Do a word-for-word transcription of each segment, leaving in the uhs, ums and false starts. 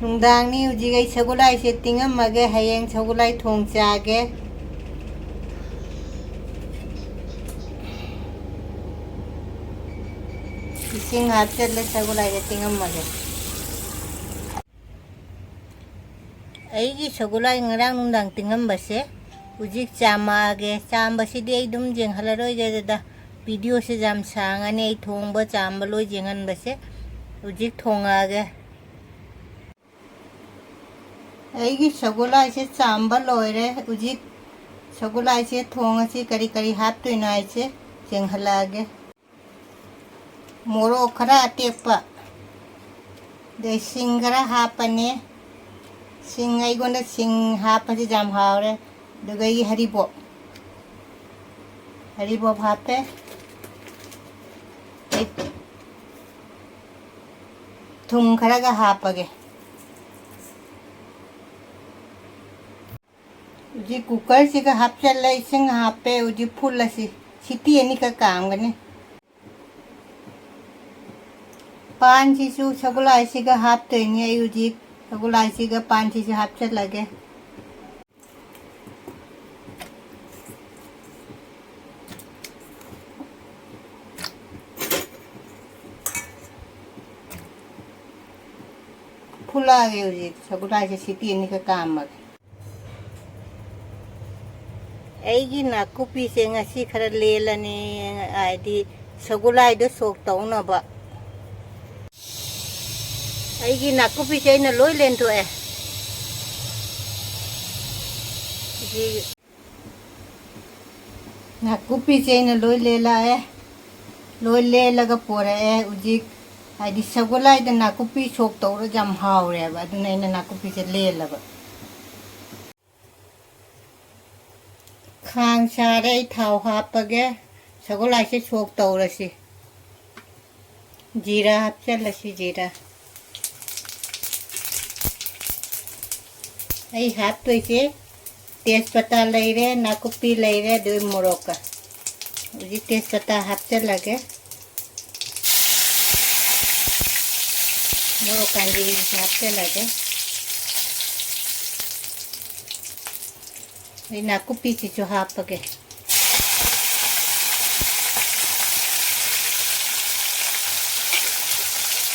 ꯅꯨꯡꯗꯥꯡꯅꯤ ꯍꯧꯖꯤꯛ꯫ ꯑꯩ ꯁꯒꯣꯜꯍꯋꯥꯏꯁꯦ ꯇꯤꯡꯉꯝꯃꯒꯦ, ꯍꯌꯦꯡ ꯁꯒꯣꯜꯍꯋꯥꯏ ꯊꯣꯡ ꯆꯥꯒꯦ꯫ ꯏꯁꯤꯡ ꯍꯥꯞꯆꯜꯂꯦ, ꯁꯒꯣꯜꯍꯋꯥꯏꯁꯦ ꯇꯤꯡꯉꯝꯃꯒꯦ꯫ ꯑꯩꯒꯤ ꯁꯒꯣꯜꯍꯋꯥꯏ ꯉꯔꯥꯡ ꯅꯨꯡꯗꯥꯡ ꯇꯤꯡꯉꯝꯕꯁꯦ ꯍꯧꯖꯤꯛ ꯆꯥꯝꯃꯛꯑꯒꯦ꯫ ꯆꯥꯝꯕꯁꯤꯗꯤ ꯑꯩ ꯑꯗꯨꯝ ꯌꯦꯡꯍꯜꯂꯔꯣꯏꯒꯦ ꯑꯗꯨꯗ, ꯚꯤꯗꯤꯑꯣꯁꯦ ꯌꯥꯝ ꯁꯥꯡꯉꯅꯤ ꯑꯩ ꯊꯣꯡꯕ ꯆꯥꯝꯕ ꯂꯣꯏ ꯌꯦꯡꯍꯟꯕꯁꯦ꯫ ꯍꯧꯖꯤꯛ ꯊꯣꯡꯉꯛꯑꯒꯦ꯫ ꯑꯩꯒꯤ ꯁꯒꯣꯜꯍꯋꯥꯏꯁꯦ ꯆꯥꯝꯕ ꯂꯣꯏꯔꯦ꯫ ꯍꯧꯖꯤꯛ ꯁꯒꯣꯜꯍꯋꯥꯏꯁꯦ ꯊꯣꯡꯉꯁꯤ, ꯀꯔꯤ ꯀꯔꯤ ꯍꯥꯞꯇꯣꯏꯅꯣ ꯍꯥꯏꯁꯦ ꯌꯦꯡꯍꯜꯂꯛꯑꯒꯦ꯫ ꯃꯣꯔꯣꯛ ꯈꯔ ꯑꯇꯦꯛꯄ, ꯑꯗꯩ ꯁꯤꯡ ꯈꯔ ꯍꯥꯞꯄꯅꯤ꯫ ꯁꯤꯡ, ꯑꯩꯉꯣꯟꯗ ꯁꯤꯡ ꯍꯥꯞꯄꯁꯤ ꯌꯥꯝ ꯍꯥꯎꯔꯦ꯫ ꯑꯗꯨꯒ ꯑꯩꯒꯤ ꯍꯔꯤꯕꯣꯞ, ꯍꯔꯤꯕꯣꯞ ꯍꯥꯞꯄꯦ꯫ ꯑꯩ ꯊꯨꯝ ꯈꯔꯒ ꯍꯥꯞꯄꯒꯦ꯫ ꯍꯧꯖꯤꯛ ꯀꯨꯀꯔꯁꯤꯒ ꯍꯥꯞꯆꯜꯂꯦ, ꯏꯁꯤꯡ ꯍꯥꯞꯄꯦ꯫ ꯍꯧꯖꯤꯛ ꯐꯨꯜꯂꯁꯤ, ꯁꯤꯇꯤ ꯑꯅꯤꯈꯛ ꯀꯥꯝꯒꯅꯤ꯫ ꯄꯥꯟꯁꯤꯁꯨ ꯁꯒꯣꯜꯍꯋꯥꯏꯁꯤꯒ ꯍꯥꯞꯇꯣꯏꯅꯤ꯫ ꯑꯩ ꯍꯧꯖꯤꯛ ꯁꯒꯣꯜꯍꯋꯥꯏꯁꯤꯒ ꯄꯥꯟꯁꯤꯁꯨ ꯍꯥꯞꯆꯜꯂꯒꯦ꯫ ꯐꯨꯠꯂꯛꯑꯒꯦ ꯍꯧꯖꯤꯛ ꯁꯒꯣꯜꯍꯋꯥꯏꯁꯦ ꯁꯤꯇꯤ ꯑꯅꯤꯈꯛ ꯀꯥꯝꯃꯒꯦ꯫ ꯑꯩꯒꯤ ꯅꯥꯀꯨꯞꯄꯤꯁꯦ ꯉꯁꯤ ꯈꯔ ꯂꯦꯜꯂꯅꯤ, ꯍꯥꯏꯗꯤ ꯁꯒꯣꯜꯍꯋꯥꯏꯗꯣ ꯁꯣꯛ ꯇꯧꯅꯕ꯫ ꯑꯩꯒꯤ ꯅꯥꯀꯨꯞꯄꯤꯁꯦ ꯑꯩꯅ ꯂꯣꯏ ꯂꯦꯟꯊꯣꯛꯑꯦ꯫ ꯁꯤ ꯅꯥꯀꯨꯞꯄꯤꯁꯦ ꯑꯩꯅ ꯂꯣꯏ ꯂꯦꯜꯂꯛꯑꯦ꯫ ꯂꯣꯏ ꯂꯦꯜꯂꯒ ꯄꯣꯔꯛꯑꯦ꯫ ꯍꯧꯖꯤꯛ ꯍꯥꯏꯗꯤ ꯁꯒꯣꯜꯍꯋꯥꯏꯗ ꯅꯥꯀꯨꯞꯄꯤ ꯁꯣꯛ ꯇꯧꯔꯒ ꯌꯥꯝ ꯍꯥꯎꯔꯦꯕ, ꯑꯗꯨꯅ ꯑꯩꯅ ꯅꯥꯀꯨꯞꯄꯤꯁꯦ ꯂꯦꯜꯂꯕ꯫ ꯈꯥꯡ ꯁꯥꯔꯦ, ꯑꯩ ꯊꯥꯎ ꯍꯥꯞꯄꯒꯦ꯫ ꯁꯒꯣꯜꯍꯋꯥꯏꯁꯦ ꯁꯣꯛ ꯇꯧꯔꯁꯤ꯫ ꯖꯤꯔꯥ ꯍꯥꯞꯆꯜꯂꯁꯤ, ꯖꯤꯔꯥ꯫ ꯑꯩ ꯍꯥꯞꯇꯣꯏꯁꯦ ꯇꯦꯖꯄꯇꯥ ꯂꯩꯔꯦ, ꯅꯥꯀꯨꯞꯄꯤ ꯂꯩꯔꯦ, ꯑꯗꯨꯒ ꯃꯣꯔꯣꯛꯀ꯫ ꯍꯧꯖꯤꯛ ꯇꯦꯖꯄꯇꯥ ꯍꯥꯞꯆꯜꯂꯒꯦ꯫ ꯃꯣꯔꯣꯛ ꯀꯥꯡꯖꯤꯁꯤꯁꯨ ꯍꯥꯞꯆꯤꯜꯂꯒꯦ꯫ ꯑꯩ ꯅꯥꯀꯨꯞꯄꯤꯁꯤꯁꯨ ꯍꯥꯞꯄꯒꯦ꯫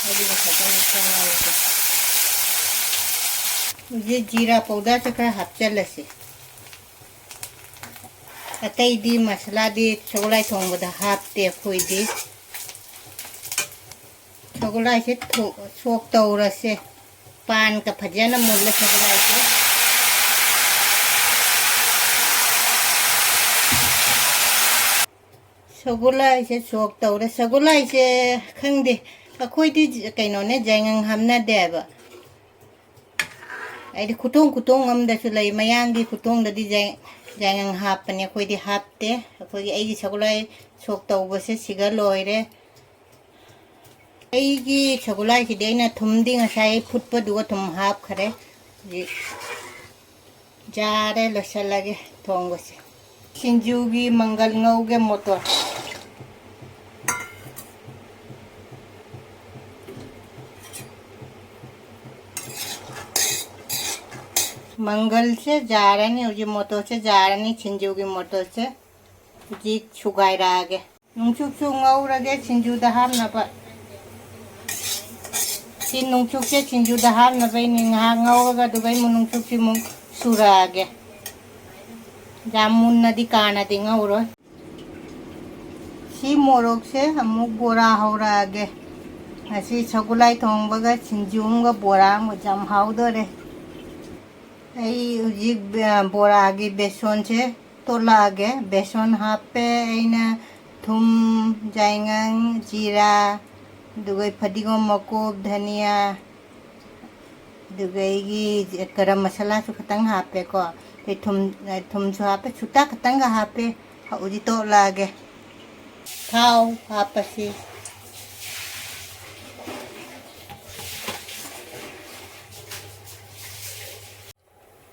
ꯑꯗꯨꯒ ꯐꯖꯅ ꯈꯔ ꯉꯧꯔꯒꯦ꯫ ꯍꯧꯖꯤꯛ ꯖꯤꯔꯥ ꯄꯥꯎꯗꯔꯁꯦ ꯈꯔ ꯍꯥꯞꯆꯤꯜꯂꯁꯤ꯫ ꯑꯇꯩꯗꯤ ꯃꯁꯥꯂꯥꯗꯤ ꯁꯒꯣꯜꯍꯋꯥꯏ ꯊꯣꯡꯕꯗ ꯍꯥꯞꯇꯦ ꯑꯩꯈꯣꯏꯗꯤ꯫ ꯁꯒꯣꯜꯍꯋꯥꯏꯁꯦ ꯊꯣ-, ꯁꯣꯛ ꯇꯧꯔꯁꯦ꯫ ꯄꯥꯟꯒ ꯐꯖꯅ ꯃꯨꯜꯂꯦ ꯁꯒꯣꯜꯍꯋꯥꯏꯁꯦ꯫ ꯁꯒꯣꯜꯍꯋꯥꯏꯁꯦ ꯁꯣꯛ ꯇꯧꯔꯦ꯫ ꯁꯒꯣꯜꯍꯋꯥꯏꯁꯦ ꯈꯪꯗꯦ, ꯑꯩꯈꯣꯏꯗꯤ ꯀꯩꯅꯣꯅꯦ, ꯌꯥꯏꯉꯪ ꯍꯥꯞꯅꯗꯦꯕ꯫ ꯍꯥꯏꯗꯤ ꯈꯨꯊꯣꯡ ꯈꯨꯊꯣꯡ ꯑꯃꯗꯁꯨ ꯂꯩ꯫ ꯃꯌꯥꯡꯒꯤ ꯈꯨꯊꯣꯡꯗꯗꯤ ꯌꯥꯏ-, ꯌꯥꯏꯉꯪ ꯍꯥꯞꯄꯅꯦ, ꯑꯩꯈꯣꯏꯗꯤ ꯍꯥꯞꯇꯦ꯫ ꯑꯩꯈꯣꯏꯒꯤ, ꯑꯩꯒꯤ ꯁꯒꯣꯜꯍꯋꯥꯏ ꯁꯣꯛ ꯇꯧꯕꯁꯦ ꯁꯤꯒ ꯂꯣꯏꯔꯦ꯫ ꯑꯩꯒꯤ ꯁꯒꯣꯜꯍꯋꯥꯏꯁꯤꯗꯤ ꯑꯩꯅ ꯊꯨꯝꯗꯤ ꯉꯁꯥꯏ ꯐꯨꯠꯄꯗꯨꯒ ꯊꯨꯝ ꯍꯥꯞꯈ꯭ꯔꯦ꯫ ꯍꯧꯖꯤꯛ ꯌꯥꯔꯦ, ꯂꯣꯏꯁꯤꯜꯂꯒꯦ ꯊꯣꯡꯕꯁꯦ꯫ ꯁꯤꯡꯖꯨꯒꯤ ꯃꯪꯒꯜ ꯉꯧꯒꯦ ꯃꯣꯇꯣꯔ꯫ ꯃꯪꯒꯜꯁꯦ ꯌꯥꯔꯅꯤ, ꯍꯧꯖꯤꯛ ꯃꯣꯇꯣꯔꯁꯦ ꯌꯥꯔꯅꯤ, ꯁꯤꯡꯖꯨꯒꯤ ꯃꯣꯇꯣꯔꯁꯦ ꯍꯧꯖꯤꯛ ꯁꯨꯒꯥꯏꯔꯛꯑꯒꯦ꯫ ꯅꯨꯡꯆꯨꯞꯁꯨ ꯉꯧꯔꯒꯦ ꯁꯤꯡꯖꯨꯗ ꯍꯥꯞꯅꯕ꯫ ꯁꯤ ꯅꯨꯡꯆꯨꯞꯁꯦ ꯁꯤꯡꯖꯨꯗ ꯍꯥꯞꯅꯕꯩꯅꯤ꯫ ꯉꯥꯏꯍꯥꯛ ꯉꯧꯔꯒ ꯑꯗꯨꯒ ꯑꯩ ꯅꯨꯡꯆꯨꯞꯁꯤ ꯑꯃꯨꯛ ꯁꯨꯔꯛꯑꯒꯦ꯫ ꯌꯥꯝ ꯃꯨꯟꯅꯗꯤ ꯀꯥꯅꯗꯤ ꯉꯧꯔꯣꯏ꯫ ꯁꯤ ꯃꯣꯔꯣꯛꯁꯦ ꯑꯃꯨꯛ ꯕꯣꯔꯥ ꯍꯧꯔꯛꯑꯒꯦ꯫ ꯉꯁꯤ ꯁꯒꯣꯜꯍꯋꯥꯏ ꯊꯣꯡꯕꯒ ꯁꯤꯡꯖꯨ ꯑꯃꯒ ꯕꯣꯔꯥ ꯑꯃꯒ ꯌꯥꯝ ꯍꯥꯎꯗꯣꯔꯦ꯫ ꯑꯩ ꯍꯧꯖꯤꯛ ꯕ-, ꯕꯣꯔꯥꯒꯤ ꯕꯦꯁꯣꯟꯁꯦ ꯇꯣꯠꯂꯛꯑꯒꯦ꯫ ꯕꯦꯁꯣꯟ ꯍꯥꯞꯄꯦ ꯑꯩꯅ, ꯊꯨꯝ, ꯌꯥꯏꯉꯪ, ꯖꯤꯔꯥ, ꯑꯗꯨꯒ ꯐꯗꯤꯒꯣꯝ ꯃꯀꯨꯞ, ꯙꯅꯤꯌꯥ, ꯑꯗꯨꯒ ꯑꯩꯒꯤ ꯒꯔꯝ ꯃꯁꯥꯂꯥꯁꯨ ꯈꯤꯇꯪ ꯍꯥꯞꯄꯦꯀꯣ꯫ ꯑꯗꯩ ꯊꯨꯝ, ꯊꯨꯝꯁꯨ ꯍꯥꯞꯄꯦ, ꯁꯨꯇꯥ ꯈꯤꯇꯪꯒ ꯍꯥꯞꯄꯦ꯫ ꯍꯧꯖꯤꯛ ꯇꯣꯠꯂꯛꯑꯒꯦ꯫ ꯊꯥꯎ ꯍꯥꯞꯄꯁꯤ꯫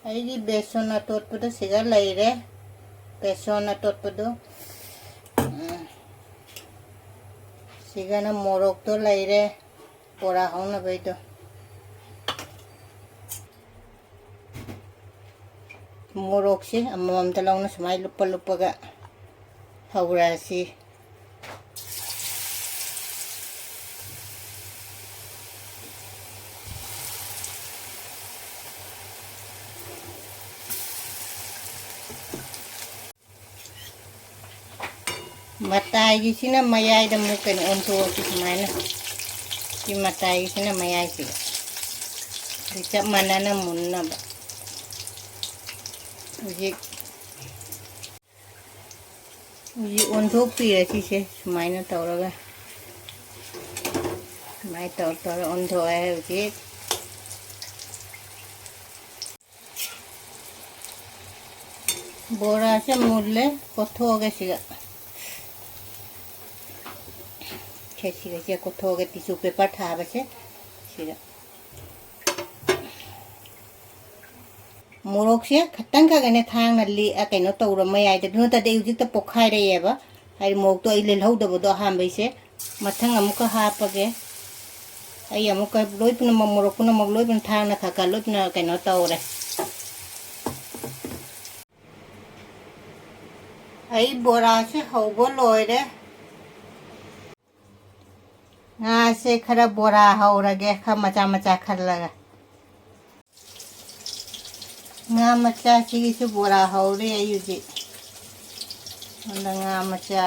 ꯑꯩꯒꯤ ꯕꯦꯁꯣꯟ ꯑꯇꯣꯠꯄꯗꯣ ꯁꯤꯒ ꯂꯩꯔꯦ꯫ ꯕꯦꯁꯣꯟ ꯑꯇꯣꯠꯄꯗꯣ, ꯎꯝ, ꯁꯤꯒꯅ ꯃꯣꯔꯣꯛꯇꯣ ꯂꯩꯔꯦ꯫ ꯕꯣꯔꯥ ꯍꯧꯅꯕꯩꯗꯣ꯫ ꯃꯣꯔꯣꯛꯁꯦ ꯑꯃꯃꯝꯇ ꯂꯧꯅ ꯁꯨꯃꯥꯏꯅ ꯂꯨꯞꯄ ꯂꯨꯞꯄꯒ ꯍꯧꯔꯁꯤ꯫ ꯃꯇꯥꯏꯒꯤꯁꯤꯅ ꯃꯌꯥꯏꯗ ꯑꯃꯨꯛ ꯀꯩꯅꯣ ꯑꯣꯟꯊꯣꯛꯑꯁꯤ ꯁꯨꯃꯥꯏꯅ꯫ ꯁꯤ ꯃꯇꯥꯏꯒꯤꯁꯤꯅ ꯃꯌꯥꯏꯁꯤꯒ꯫ ꯑꯗꯨ ꯆꯞ ꯃꯥꯟꯅꯅ ꯃꯨꯟꯅꯕ꯫ ꯍꯧꯖꯤꯛ, ꯍꯧꯖꯤꯛ ꯑꯣꯟꯊꯣꯛꯄꯤꯔꯦ ꯁꯤꯁꯦ ꯁꯨꯃꯥꯏꯅ ꯇꯧꯔꯒ꯫ ꯁꯨꯃꯥꯏꯅ ꯇꯧꯔ ꯇꯧꯔ ꯑꯣꯟꯊꯣꯛꯑꯦ ꯍꯧꯖꯤꯛ꯫ ꯕꯣꯔꯥꯁꯦ ꯃꯨꯜꯂꯦ, ꯀꯣꯠꯊꯣꯛꯑꯒꯦ ꯁꯤꯒ꯫ ꯁꯦ, ꯁꯤꯒ ꯁꯤꯒ ꯀꯣꯠꯊꯣꯛꯑꯒꯦ, ꯇꯤꯁꯨ ꯄꯦꯄꯔ ꯊꯥꯕꯁꯦ ꯁꯤꯒ꯫ ꯃꯣꯔꯣꯛꯁꯦ ꯈꯇꯪ ꯈꯛꯅꯦ ꯊꯥꯡꯅ ꯂꯦꯛꯑ ꯀꯩꯅꯣ ꯇꯧꯔ ꯃꯌꯥꯏꯗ, ꯑꯗꯨ ꯅꯠꯇ꯭ꯔꯗꯤ ꯑꯩ ꯍꯧꯖꯤꯛꯇ ꯄꯣꯛꯈꯥꯏꯔꯛꯑꯦꯕ꯫ ꯍꯥꯏꯗꯤ ꯃꯣꯔꯣꯛꯇꯣ ꯑꯩ ꯂꯦꯜꯍꯧꯗꯕꯗꯣ ꯑꯍꯥꯟꯕꯩꯁꯦ꯫ ꯃꯊꯪ ꯑꯃꯨꯛꯀ ꯍꯥꯞꯄꯒꯦ꯫ ꯑꯩ ꯑꯃꯨꯛꯀ ꯂꯣꯏ ꯄꯨꯝꯅꯃꯛ, ꯃꯣꯔꯣꯛ ꯄꯨꯝꯅꯃꯛ ꯂꯣꯏ ꯄꯨꯝꯅꯃꯛ ꯊꯥꯡꯅ ꯈꯔ ꯈꯔ ꯂꯣꯏ ꯄꯨꯝꯅꯃꯛ ꯀꯩꯅꯣ ꯇꯧꯔꯦ꯫ ꯑꯩ ꯕꯣꯔꯥꯁꯦ ꯍꯧꯕ ꯂꯣꯏꯔꯦ꯫ ꯉꯥꯁꯦ ꯈꯔ ꯕꯣꯔꯥ ꯍꯧꯔꯒꯦ, ꯈꯔ ꯃꯆꯥ ꯃꯆꯥ ꯈꯜꯂꯒ꯫ ꯉꯥ ꯃꯆꯥꯁꯤꯒꯤꯁꯨ ꯕꯣꯔꯥ ꯍꯧꯔꯦ ꯑꯩ ꯍꯧꯖꯤꯛ꯫ ꯑꯗ ꯉꯥ ꯃꯆꯥ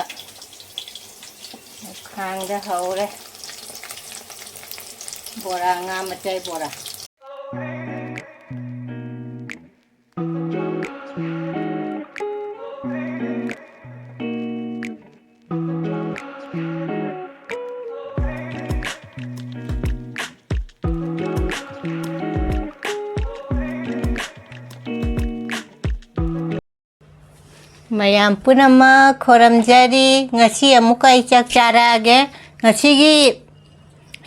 ꯈꯥꯡꯗ ꯍꯧꯔꯦ꯫ ꯕꯣꯔꯥ, ꯉꯥ ꯃꯆꯥ ꯕꯣꯔꯥ꯫ ꯃꯌꯥꯝ ꯄꯨꯝꯅꯃꯛ ꯈꯣꯏꯔꯝꯖꯔꯤ꯫ ꯉꯁꯤ ꯑꯃꯨꯛꯀ ꯑꯩ ꯆꯥꯛ ꯆꯥꯔꯛꯑꯒꯦ꯫ ꯉꯁꯤꯒꯤ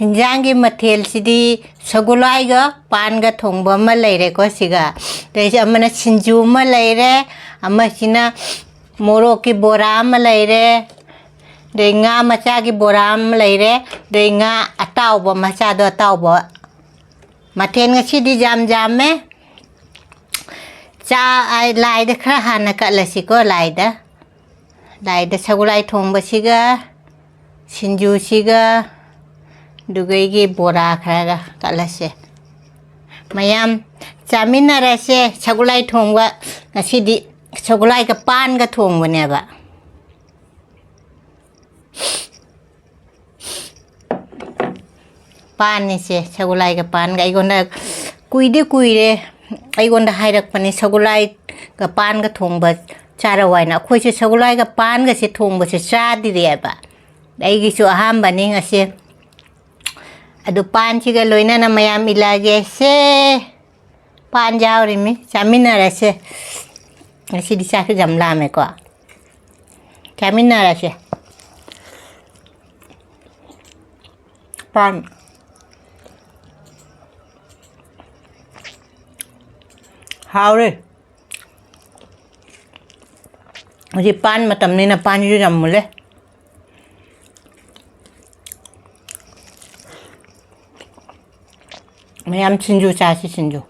ꯍꯤꯟꯖꯥꯡꯒꯤ ꯃꯊꯦꯜꯁꯤꯗꯤ ꯁꯒꯣꯜꯍꯋꯥꯏꯒ ꯄꯥꯟꯒ ꯊꯣꯡꯕ ꯑꯃ ꯂꯩꯔꯦꯀꯣ ꯁꯤꯒ꯫ ꯑꯗꯩꯁꯤ ꯑꯃꯅ ꯁꯤꯡꯖꯨ ꯑꯃ ꯂꯩꯔꯦ, ꯑꯃꯁꯤꯅ ꯃꯣꯔꯣꯛꯀꯤ ꯕꯣꯔꯥ ꯑꯃ ꯂꯩꯔꯦ, ꯑꯗꯩ ꯉꯥ ꯃꯆꯥꯒꯤ ꯕꯣꯔꯥ ꯑꯃ ꯂꯩꯔꯦ꯫ ꯑꯗꯩ ꯉꯥ ꯑꯇꯥꯎꯕ ꯃꯆꯥꯗꯣ, ꯑꯇꯥꯎꯕ꯫ ꯃꯊꯦꯜ ꯉꯁꯤꯗꯤ ꯌꯥꯝ ꯌꯥꯝꯃꯦ꯫ ꯆꯥ-, ꯑ, ꯂꯥꯏꯗ ꯈꯔ ꯍꯥꯟꯅ ꯀꯠꯂꯁꯤꯀꯣ, ꯂꯥꯏꯗ꯫ ꯂꯥꯏꯗ ꯁꯒꯣꯜꯍꯋꯥꯏ ꯊꯣꯡꯕꯁꯤꯒ, ꯁꯤꯡꯖꯨꯁꯤꯒ, ꯑꯗꯨꯒ ꯑꯩꯒꯤ ꯕꯣꯔꯥ ꯈꯔꯒ ꯀꯠꯂꯁꯦ꯫ ꯃꯌꯥꯝ ꯆꯥꯃꯤꯟꯅꯔꯁꯦ꯫ ꯁꯒꯣꯜꯍꯋꯥꯏ ꯊꯣꯡꯕ ꯉꯁꯤꯗꯤ ꯁꯒꯣꯜꯍꯋꯥꯏꯒ ꯄꯥꯟꯒ ꯊꯣꯡꯕꯅꯦꯕ꯫ ꯄꯥꯟꯅꯤꯁꯦ, ꯁꯒꯣꯜꯍꯋꯥꯏꯒ ꯄꯥꯟꯒ꯫ ꯑꯩꯉꯣꯟꯗ ꯀꯨꯏꯗꯤ ꯀꯨꯏꯔꯦ, ꯑꯩꯉꯣꯟꯗ ꯍꯥꯏꯔꯛꯄꯅꯦ, "ꯁꯒꯣꯜꯍꯋꯥꯏꯒ ꯄꯥꯟꯒ ꯊꯣꯡꯕ ꯆꯥꯔꯛꯑꯣ" ꯍꯥꯏꯅ꯫ ꯑꯩꯈꯣꯏꯁꯦ ꯁꯒꯣꯜꯍꯋꯥꯏꯒ ꯄꯥꯟꯒꯁꯦ ꯊꯣꯡꯕꯁꯦ ꯆꯥꯗ꯭ꯔꯤꯑꯕ꯫ ꯑꯩꯒꯤꯁꯨ ꯑꯍꯥꯟꯕꯅꯤ ꯉꯁꯤ꯫ ꯑꯗꯨ ꯄꯥꯟꯁꯤꯒ ꯂꯣꯏꯅꯅ ꯃꯌꯥꯝ ꯏꯜꯂꯛꯑꯒꯦ ꯁꯦ꯫ ꯄꯥꯟ ꯌꯥꯎꯔꯤꯃꯤ, ꯆꯥꯃꯤꯟꯅꯔꯁꯦ꯫ ꯉꯁꯤꯗꯤ ꯆꯥꯛꯁꯨ ꯌꯥꯝ ꯂꯥꯝꯃꯦꯀꯣ꯫ ꯆꯥꯃꯤꯟꯅꯔꯁꯦ꯫ ꯄꯥꯟ꯫ ꯍꯥꯎꯔꯦ꯫ ꯍꯧꯖꯤꯛ ꯄꯥꯟ ꯃꯇꯝꯅꯤꯅ ꯄꯥꯟꯁꯨ ꯌꯥꯝ ꯃꯨꯜꯂꯦ꯫ ꯃꯌꯥꯝ ꯁꯤꯡꯖꯨ ꯆꯥꯁꯤ, ꯁꯤꯡꯖꯨ꯫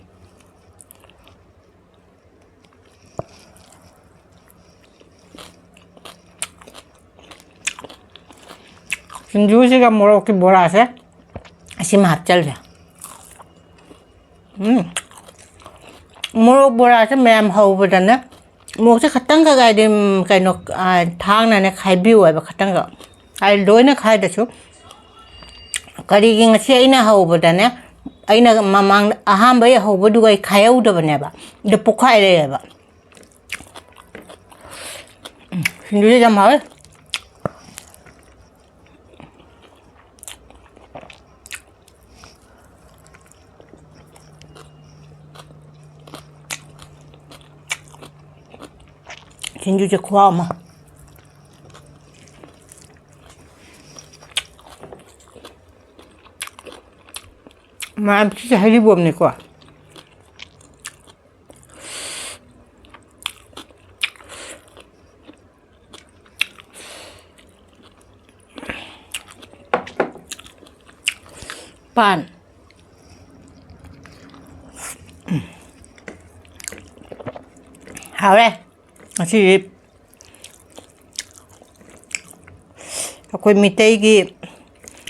ꯁꯤꯡꯖꯨꯁꯤꯒ ꯃꯣꯔꯣꯛꯀꯤ ꯕꯣꯔꯥꯁꯦ ꯑꯁꯤꯃ ꯍꯥꯞꯆꯜꯂꯦ꯫ ꯎꯝ꯫ ꯃꯣꯔꯣꯛ ꯕꯣꯔꯥꯁꯦ ꯃꯌꯥꯝ ꯍꯧꯕꯗꯅꯦ, ꯃꯣꯔꯣꯛꯁꯦ ꯈꯇꯪꯈꯛ ꯍꯥꯏꯗꯤ, ꯎꯝ, ꯀꯩꯅꯣ, ꯑ, ꯊꯥꯡꯅꯅꯦ ꯈꯥꯏꯕꯤꯌꯨ ꯍꯥꯏꯕ ꯈꯇꯪꯈꯛ꯫ ꯍꯥꯏꯗꯤ ꯂꯣꯏꯅ ꯈꯥꯏꯗ꯭ꯔꯁꯨ꯫ ꯀꯔꯤꯒꯤ ꯉꯁꯤ ꯑꯩꯅ ꯍꯧꯕꯗꯅꯦ, ꯑꯩꯅ ꯃꯃꯥꯡꯗ ꯑꯍꯥꯟꯕ ꯑꯩ ꯍꯧꯕꯗꯨꯒ ꯑꯩ ꯈꯥꯏꯍꯧꯗꯕꯅꯦꯕ꯫ ꯑꯗꯨ ꯄꯣꯛꯈꯥꯏꯔꯛꯑꯦꯕ꯫ ꯎꯝ, ꯁꯤꯡꯖꯨꯁꯦ ꯌꯥꯝ ꯍꯥꯎꯋꯦ꯫ ꯁꯤꯡꯖꯨꯁꯦ ꯈꯨꯍꯥꯎ ꯑꯃ꯫ ꯃꯌꯥꯝ ꯁꯤꯁꯦ ꯍꯩꯔꯤꯕꯣꯞꯅꯤꯀꯣ꯫ ꯄꯥꯟ꯫ ꯍꯥꯎꯔꯦ꯫ ꯉꯁꯤꯗꯤ ꯑꯩꯈꯣꯏ ꯃꯤꯇꯩꯒꯤ,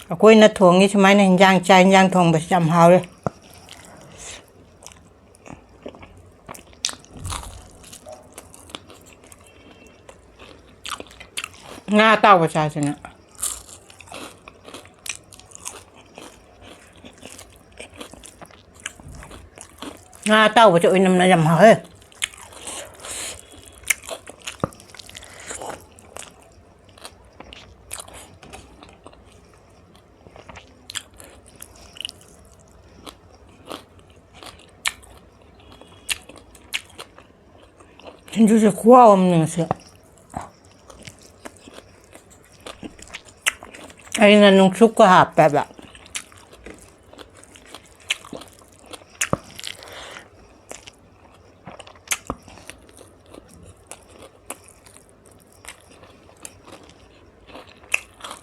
ꯑꯩꯈꯣꯏꯅ ꯊꯣꯡꯉꯤ ꯁꯨꯃꯥꯏꯅ ꯍꯤꯟꯖꯥꯡ, ꯆꯥꯛ ꯍꯤꯟꯖꯥꯡ ꯊꯣꯡꯕꯁꯤ ꯌꯥꯝ ꯍꯥꯎꯔꯦ꯫ ꯉꯥ ꯑꯇꯥꯎꯕ ꯆꯥꯁꯤꯅ꯫ ꯉꯥ ꯑꯇꯥꯎꯕꯁꯦ ꯑꯣꯏꯅꯝꯅ ꯌꯥꯝ ꯍꯥꯎꯋꯦ꯫ ꯁꯤꯡꯖꯨꯁꯦ ꯈꯨꯍꯥꯎ ꯑꯃꯅꯦ ꯉꯁꯤ꯫ ꯑꯩꯅ ꯅꯨꯡꯁꯨꯛꯀ ꯍꯥꯞꯄꯦꯕ꯫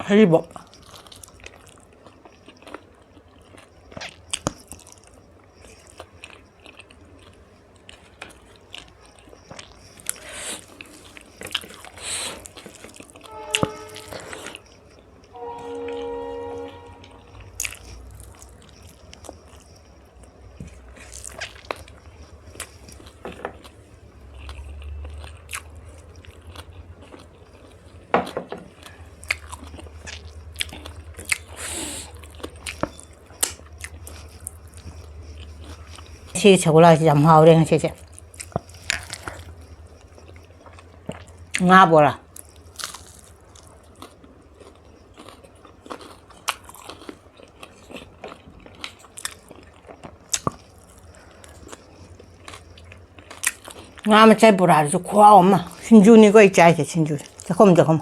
ꯍꯔꯤꯕꯣꯞ꯫ ꯁꯤ ꯁꯒꯣꯜꯍꯋꯥꯏꯁꯤ ꯌꯥꯝ ꯍꯥꯎꯔꯦ ꯉꯁꯤꯁꯦ꯫ ꯉꯥ ꯕꯣꯔꯥ꯫ ꯉꯥ ꯃꯆꯥꯏ ꯕꯣꯔꯥꯗꯨꯁꯨ ꯈꯨꯍꯥꯎ ꯑꯃ꯫ ꯁꯤꯡꯖꯨꯅꯤꯀꯣ ꯑꯩ ꯆꯥꯏꯁꯦ, ꯁꯤꯡꯖꯨ꯫ ꯆꯥꯛꯈꯨꯝ, ꯆꯥꯛꯈꯨꯝ꯫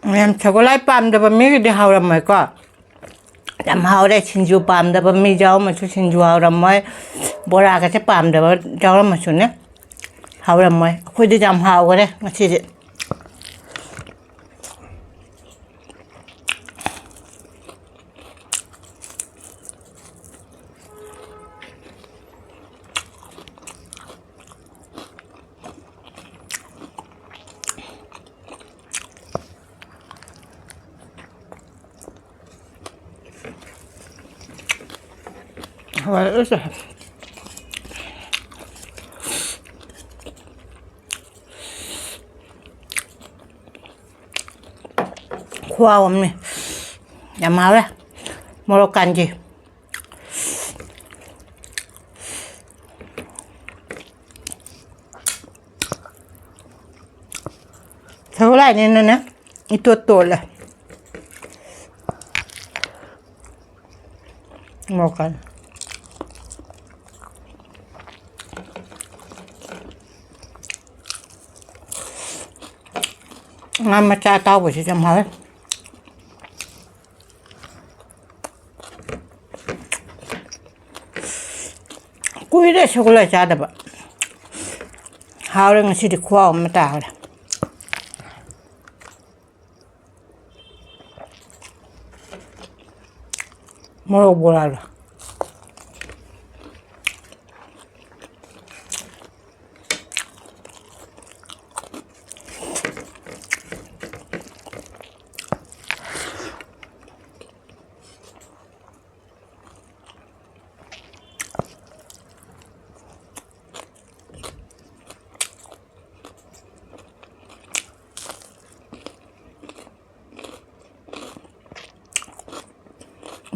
ꯃꯌꯥꯝ ꯁꯒꯣꯜꯍꯋꯥꯏ ꯄꯥꯝꯗꯕ ꯃꯤꯒꯤꯗꯤ ꯍꯥꯎꯔꯝꯃꯣꯏꯀꯣ꯫ ꯌꯥꯝ ꯍꯥꯎꯔꯦ꯫ ꯁꯤꯡꯖꯨ ꯄꯥꯝꯗꯕ ꯃꯤ ꯌꯥꯎꯔꯝꯃꯁꯨ, ꯁꯤꯡꯖꯨ ꯍꯥꯎꯔꯝꯃꯣꯏ꯫ ꯕꯣꯔꯥꯒꯁꯦ ꯄꯥꯝꯗꯕ ꯌꯥꯎꯔꯝꯃꯁꯨꯅꯦ, ꯍꯥꯎꯔꯝꯃꯣꯏ꯫ ꯑꯩꯈꯣꯏꯗꯤ ꯌꯥꯝ ꯍꯥꯎꯈꯔꯦ ꯉꯁꯤꯗꯤ꯫ ꯍꯣꯏ, ꯑꯁ꯫ ꯈꯨꯍꯥꯎ ꯑꯃꯅꯤ꯫ ꯌꯥꯝ ꯍꯥꯎꯔꯦ꯫ ꯃꯣꯔꯣꯛ ꯀꯥꯟꯖꯤ꯫ ꯁꯒꯣꯜ ꯍꯋꯥꯏꯅꯤꯅꯅꯦ, ꯏꯇꯣꯠ ꯇꯣꯠꯂꯦ꯫ ꯃꯣꯔꯣꯛ ꯀꯥꯟ-, ꯉꯥ ꯃꯆꯥ ꯑꯇꯥꯎꯕꯁꯤꯁꯨ ꯌꯥꯝ ꯍꯥꯎꯋꯦ꯫ ꯀꯨꯏꯔꯦ ꯁꯒꯣꯜ ꯍꯋꯥꯏ ꯆꯥꯗꯕ꯫ ꯍꯥꯎꯔꯦ, ꯉꯁꯤꯗꯤ ꯈꯨꯍꯥꯎ ꯑꯃ ꯇꯥꯈ꯭ꯔꯦ꯫ ꯃꯣꯔꯣꯛ ꯕꯣꯔꯥꯗꯣ꯫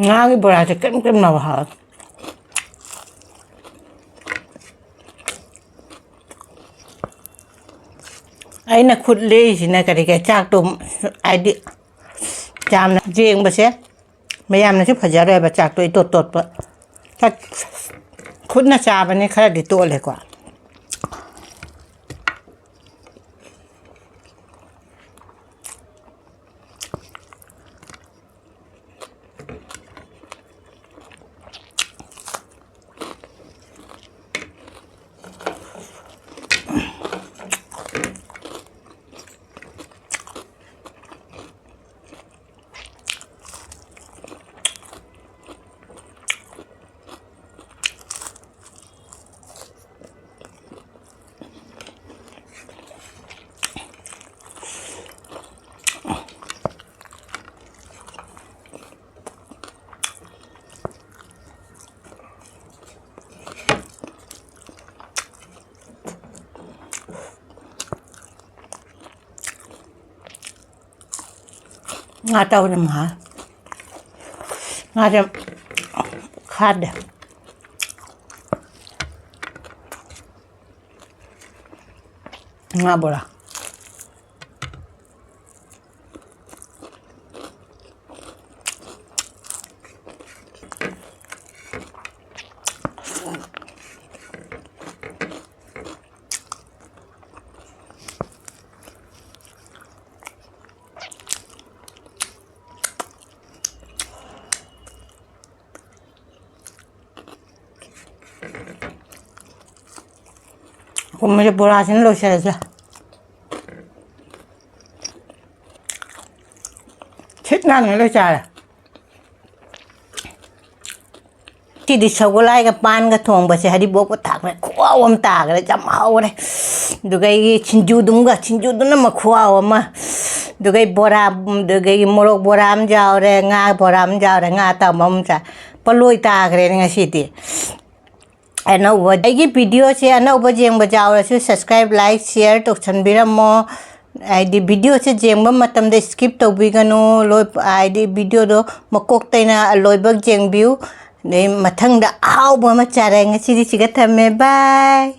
ꯉꯥꯒꯤ ꯕꯣꯔꯥꯁꯦ ꯀ꯭ꯔꯦꯝ ꯀ꯭ꯔꯦꯝ ꯂꯥꯎꯕ ꯍꯥꯎꯋꯦ꯫ ꯑꯩꯅ ꯈꯨꯠ ꯂꯦꯛꯏꯁꯤꯅ ꯀꯔꯤꯒꯤ, ꯆꯥꯛꯇꯣ, ꯍꯥꯏꯗꯤ, ꯌꯥꯝꯅ ꯌꯦꯡꯕꯁꯦ ꯃꯌꯥꯝꯅꯁꯨ ꯐꯖꯔꯣꯏꯕ, ꯆꯥꯛꯇꯣ ꯏꯇꯣꯠ ꯇꯣꯠꯄ꯫ ꯆꯥꯛ ꯈꯨꯠꯅ ꯆꯥꯕꯅꯤ ꯈꯔꯗꯤ ꯇꯣꯠꯂꯦꯀꯣ꯫ ꯉꯥ ꯇꯧꯔꯦ ꯃꯍꯥ꯫ ꯉꯥꯁꯦ ꯈꯥꯗꯦ꯫ ꯉꯥ ꯕꯣꯔꯥ꯫ ꯀꯨꯝꯕꯁꯦ ꯕꯣꯔꯥꯁꯤꯅ ꯂꯣꯏꯁꯤꯜꯂꯁꯦ꯫ ꯁꯤꯠ ꯅꯥꯟꯅ ꯂꯣꯏ ꯆꯥꯔꯦ꯫ ꯁꯤꯗꯤ ꯁꯒꯣꯜꯍꯋꯥꯏꯒ ꯄꯥꯟꯒ ꯊꯣꯡꯕꯁꯦ ꯍꯔꯤꯕꯣꯞꯀ ꯊꯥꯛꯄ ꯈꯨꯍꯥꯎ ꯑꯃ ꯇꯥꯈ꯭ꯔꯦ, ꯌꯥꯝ ꯍꯥꯎꯔꯦ꯫ ꯑꯗꯨꯒ ꯑꯩꯒꯤ ꯁꯤꯡꯖꯨꯗꯨꯝꯒ, ꯁꯤꯡꯖꯨꯗꯨꯅ ꯑꯃ ꯈꯨꯍꯥꯎ ꯑꯃ꯫ ꯑꯗꯨꯒ ꯑꯩ ꯕꯣꯔꯥ, ꯑꯗꯨꯒ ꯑꯩꯒꯤ ꯃꯣꯔꯣꯛ ꯕꯣꯔꯥ ꯑꯃ ꯌꯥꯎꯔꯦ, ꯉꯥ ꯕꯣꯔꯥ ꯑꯃ ꯌꯥꯎꯔꯦ, ꯉꯥ ꯑꯇꯥꯎꯕ ꯑꯃ ꯆꯥ-, ꯄꯣꯂꯣꯏ ꯇꯥꯈ꯭ꯔꯦꯅꯦ ꯉꯁꯤꯗꯤ꯫ ꯑꯅꯧꯕ, ꯑꯩꯒꯤ ꯚꯤꯗꯤꯑꯣꯁꯦ ꯑꯅꯧꯕ ꯌꯦꯡꯕ ꯌꯥꯎꯔꯁꯨ subscribe, like, share ꯇꯧꯁꯟꯕꯤꯔꯝꯃꯣ꯫ ꯍꯥꯏꯗꯤ ꯚꯤꯗꯤꯑꯣꯁꯦ ꯌꯦꯡꯕ ꯃꯇꯝꯗ skip ꯇꯧꯕꯤꯒꯅꯨ꯫ ꯂꯣꯏ-, ꯍꯥꯏꯗꯤ ꯚꯤꯗꯤꯑꯣꯗꯣ ꯃꯀꯣꯛꯇꯩꯅ ꯑꯂꯣꯏꯕ ꯌꯦꯡꯕꯤꯌꯨ꯫ ꯑꯗꯩ ꯃꯊꯪꯗ ꯑꯍꯥꯎꯕ ꯑꯃ ꯆꯥꯔꯦ꯫ ꯉꯁꯤꯗꯤ ꯁꯤꯒ ꯊꯝꯃꯦ꯫ Bye꯫